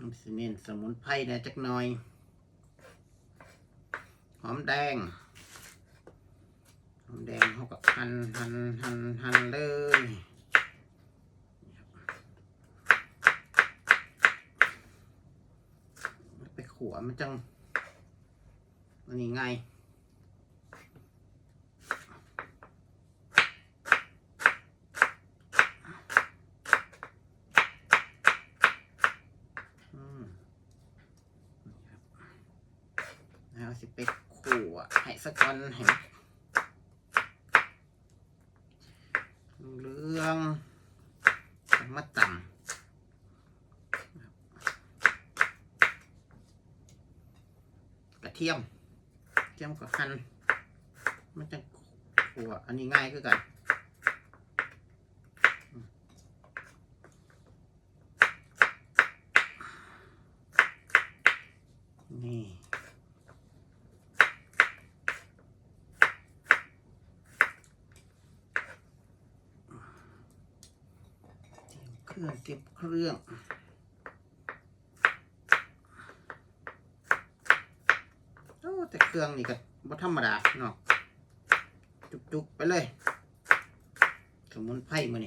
ເຮົາຊິເນັ້ນສະໝຸນໄພແດ່ຈັກໜ່ອຍ. ຫອມແດງ ຫອມແດງເຮົາກໍຫັ່ນ ຫັ່ນ ຫັ່ນ ຫັ່ນເລີຍ. ໄປຂົ້ວມັນຈັ່ງ ອັນນີ້ງ່າຍ. ອືມ ເຮົາຊິໄປຂົ້ວໃຫ້ສາກ່ອນ ໃຫ້ເຫຼືອງ ຈັກມາຕຳກະທຽມ ທຽມກໍຫັ່ນ ມັນຈັ່ງຂົ້ວ ອັນນີ້ງ່າຍຄືກັນ. ນີ້ ຕຽມເຄື່ອງ ຕຽມເຄື່ອງ. ໂອ້ ແຕ່ເຄື່ອງນີ້ກໍບໍ່ທຳມະດາເນາະ ຈຸກໆໄປເລີຍ ສະໝຸນໄພມື້ນີ້.